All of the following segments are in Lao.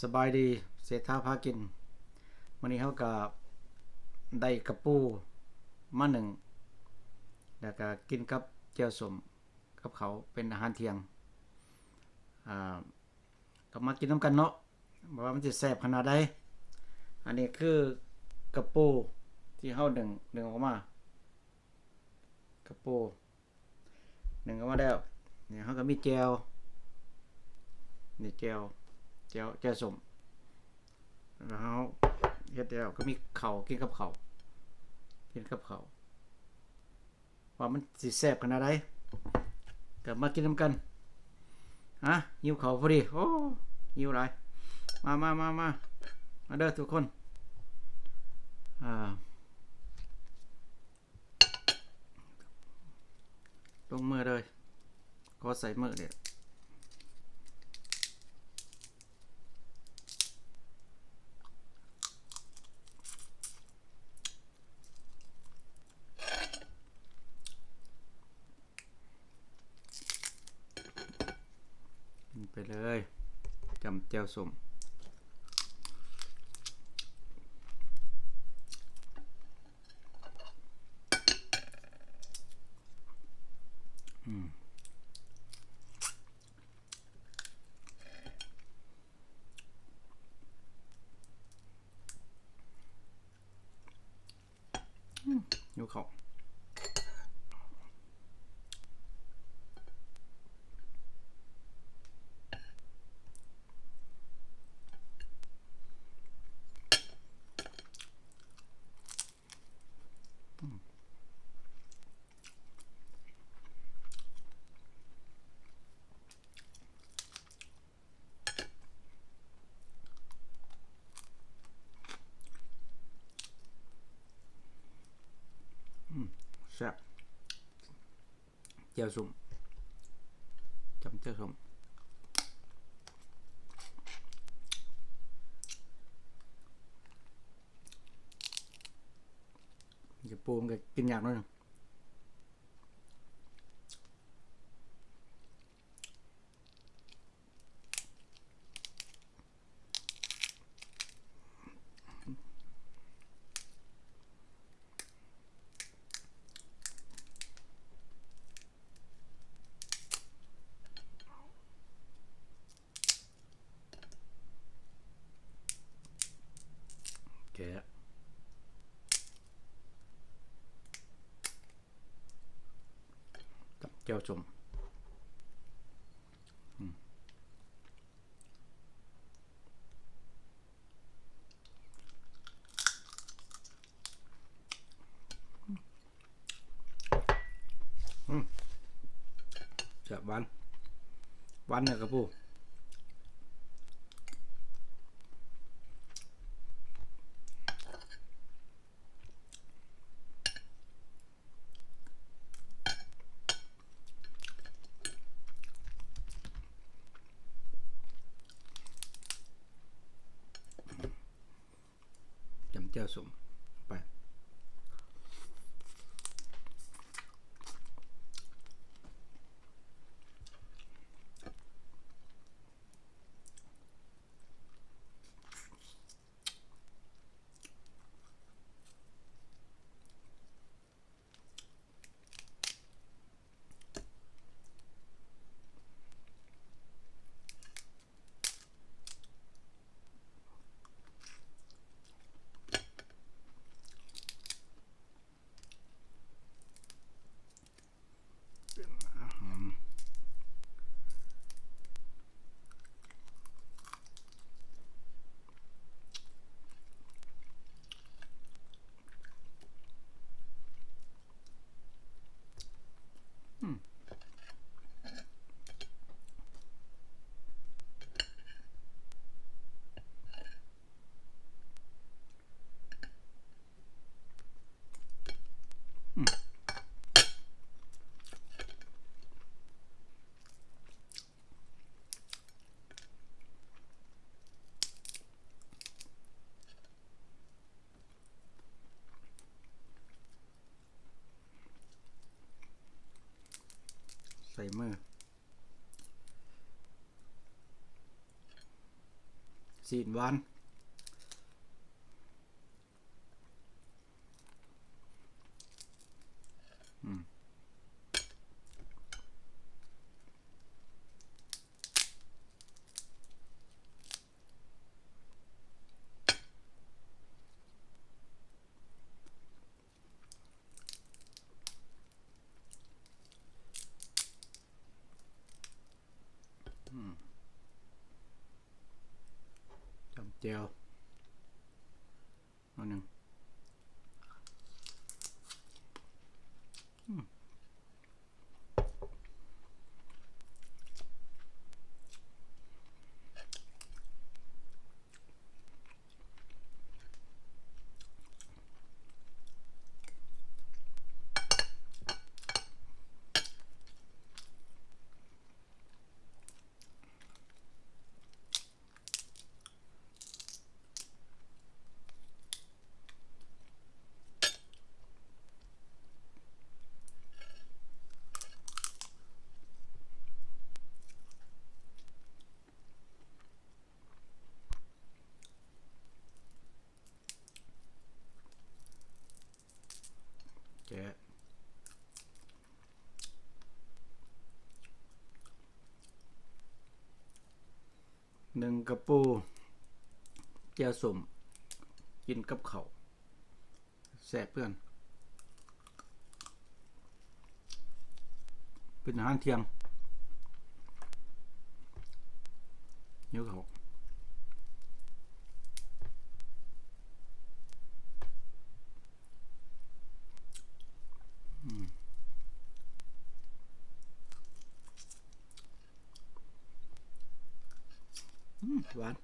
ສະບາຍດີ ເສດຖາພາກິນ. ມື້ນີ້ເຮົາກະໄດ້ກະປູມາໜຶ້ງ ແລ້ວກະກິນກັບແຈ່ວສົ້ມກັບເຂົ້າ ເປັນອາຫານທ່ຽງ. ອາ ກໍມາກິນນຳກັນເນາະ ວ່າມັນຊິແຊບຂະໜາດໃດ. ອັນນີ້ຄືກະປູທີ່ເຮົາໜຶ້ງ ໜຶ້ງອອກມາ ກະປູ ໜຶ້ງອອກມາແລ້ວ. ນີ້ເຮົາກໍມີແຈ່ວ ນີ້ແຈ່ວ ແຈ່ວ ແຈ່ວສົ້ມ. ແລ້ວເຮົາເຮັດແລ້ວກໍມີເຂົ້າ ກິນກັບເຂົ້າ ກິນກັບເຂົ້າ ວ່າມັນຊິແຊບຂະໜາດໃດ ກໍມາກິນນຳກັນ. ຮະ ຫິວເຂົ້າພໍດີ. ໂອ້ ຫິວຫຼາຍ. ມາ ມາ ມາ ມາ ມາເດີທຸກຄົນ. ອ່າ ລົງມືເລີຍ ຂໍໃສ່ມືເລີຍ. ກິນໄປເລີຍ ຈ້ຳແຈ່ວສົ້ມ. ອືມ ຫິວເຂົ້າ. ອືມ ແຊບ ແຈ່ວສົ້ມ ຈ້ຳແຈ່ວສົ້ມ. ກະປູມັນກໍກິນຍາກໜ້ອຍໜຶ່ງ. ແກະ ກັບແຈ່ວສົ້ມ. ອືມ ອືມ ແຊບ ຫວານ ຫວານເນື້ອກະປູ. ຈ້ຳແຈ່ວສົ້ມໄປ. ເປັນອາຫານ ອືມ ອືມ ໃສ່ມື. ແຊບ ຊີ້ນຫວານ. ອືມ ອືມ ຈ້ຳແຈ່ວໜ້ອຍໜຶ່ງ. ອືມ. ແຈະ ໜຶ່ງກະປູ ແຈ່ວສົ້ມ ກິນກັບເຂົ້າ ແຊບເພື່ອນ. ເປັນອາຫານທ່ຽງ ຫິວເຂົ້າ. ອືມ ອືມ ຫວານ.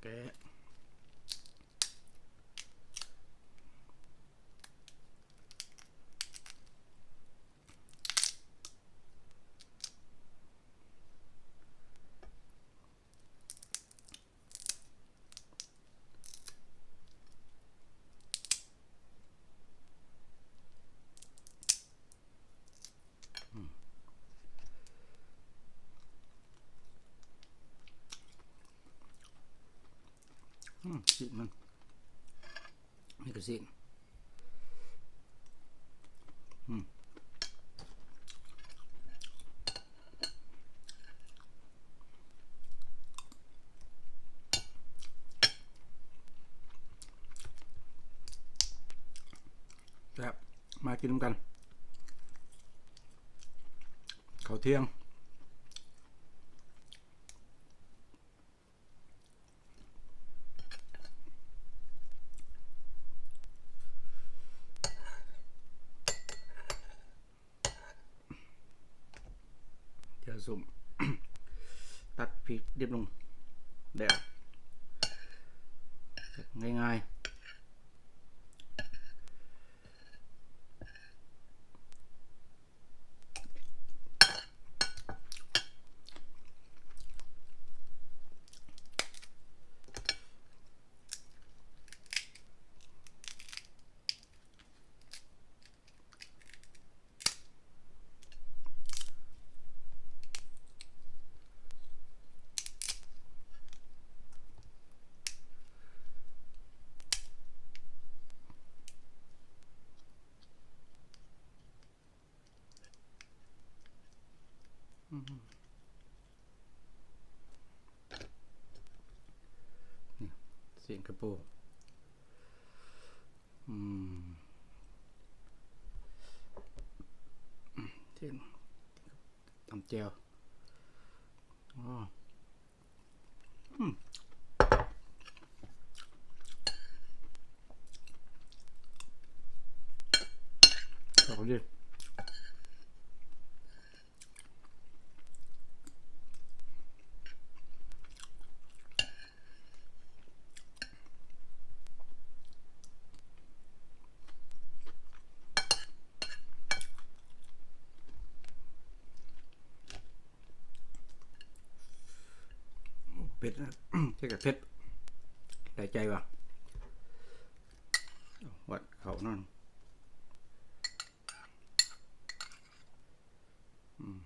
ແກະ ອືມ ຊີ້ນມັນ ນີ້ກະຊີ້ນ ອືມ ແຊບ ມາກິນນຳກັນ ເຂົ້າທ່ຽງ. ແຈ່ວສົ້ມ ຕັດພິກດິບລົງ ແລ້ວ ງ່າຍໆ. ອືມ ນີ້ ຊີ້ນກະປູ ອືມ ຊີ້ນ ຕຳແຈ່ວ ອໍ. ອືມ ເຂົ້າກັນດີ. ເຜັດ ເຮັດກະເຜັດ ໄດ້ໃຈວ່າ ວັດເຂົ້ານອນ ອືມ.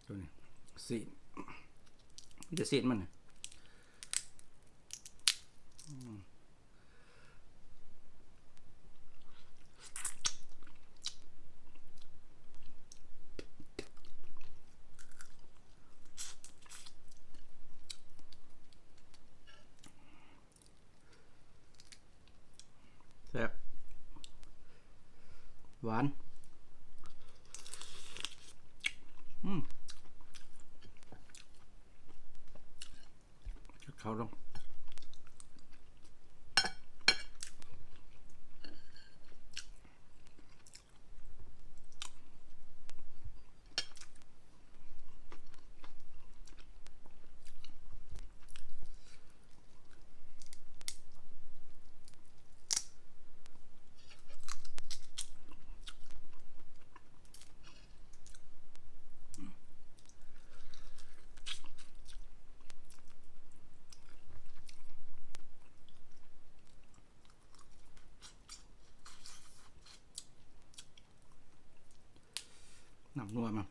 ໂຕນີ້ ຊີ້ນ ມີແຕ່ຊີ້ນມັນ ອືມ. ແຊບ ຫວານ ອືມ ເຂົ້າລົງ. ນ້ຳນົວມາ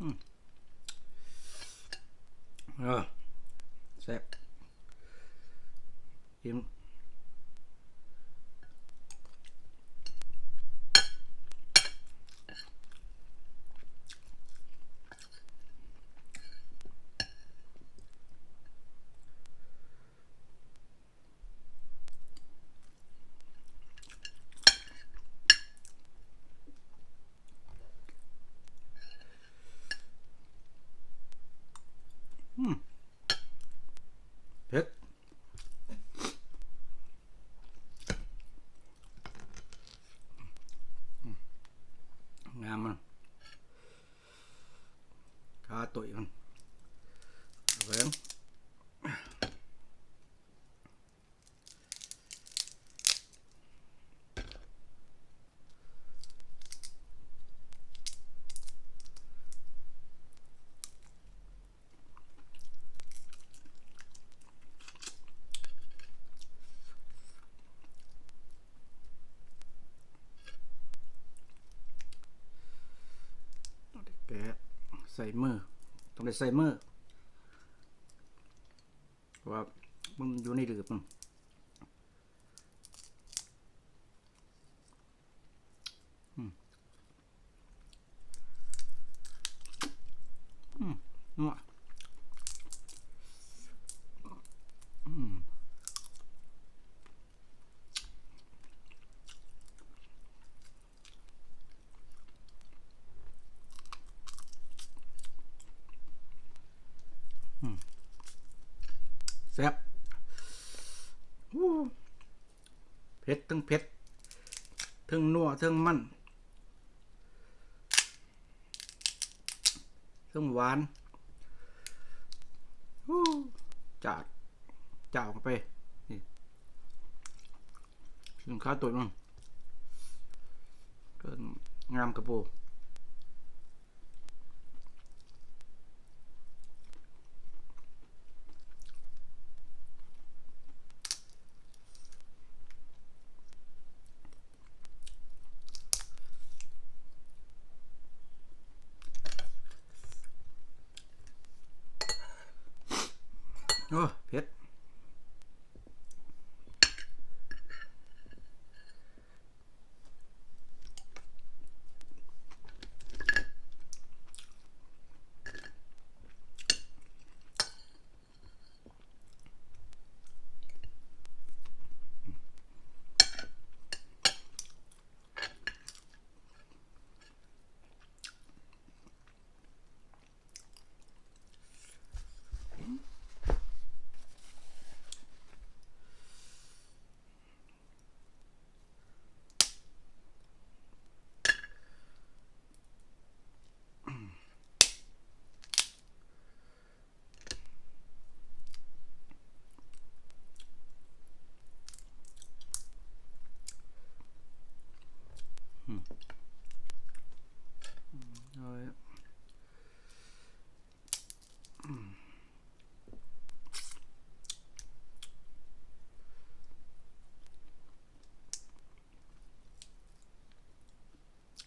ອືມ ເອີ ແຊບ ກິນ. ອືມ ເຜັດ ງາມມັນ ຄາຕຸ້ຍມັນ ເບິ່ງ. ຕ້ອງໄດ້ແກະໃສ່ມື ຕ້ອງໄດ້ໃສ່ມື ເພາະວ່າມັນຢູ່ໃນລືບມັນ. ອືມ ອືມ ນົວ ອືມ. ອືມ ແຊບ ເຜັດ ທັງເຜັດ ທັງນົວ ທັງມັນ ເທິງຫວານ ອູ້ ຈາດ ຈາວເຂົ້າໄປ ນີ້ ສິນຄ້າຕົວໜຶ່ງ ເອີ້ນງາມກະໂປ. ໂອ້ ເຜັດ.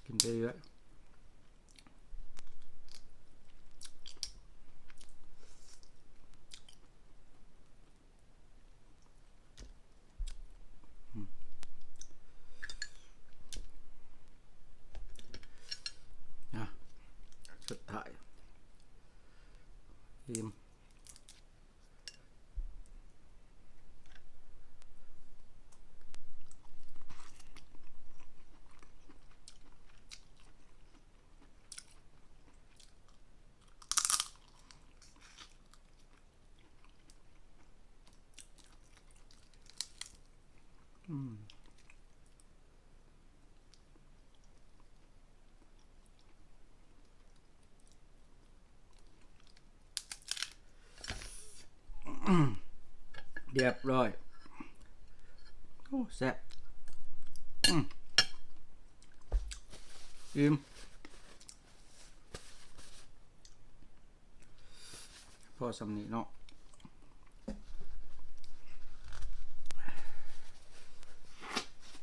ກິນໄປເລື້ອຍ. ອາ ສຸດທ້າຍ ອີ່ມ. ຮຽບຮ້ອຍ. ໂອ້ ແຊບ. ອືມ ອີ່ມ. ພໍສ່ຳນີ້ເນາະ.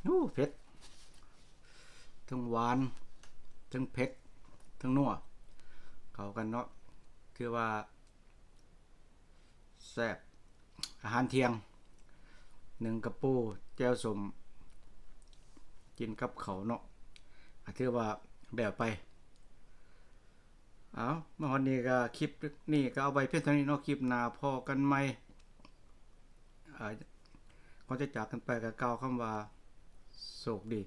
ໂອ້ ເຜັດ ທັງຫວານ ທັງເຜັດ ທັງນົວ ເຂົ້າກັນເນາະ. ຖືວ່າແຊບ ອາຫານທ່ຽງ ໜຶ້ງກະປູ ແຈ່ວສົ້ມ ກິນກັບເຂົ້າເນາະ ກໍຖືວ່າແບບໄປ. ເອົາ ມາຮອດນີ້ກໍ ຄລິບນີ້ກໍເອົາໄວ້ພຽງເທົ່ານີ້ເນາະ. ຄລິບໜ້າພໍ້ກັນໃໝ່. ອາ ກ່ອນຈະຈາກກັນໄປ ກໍກ່າວຄຳວ່າ ໂຊກດີ.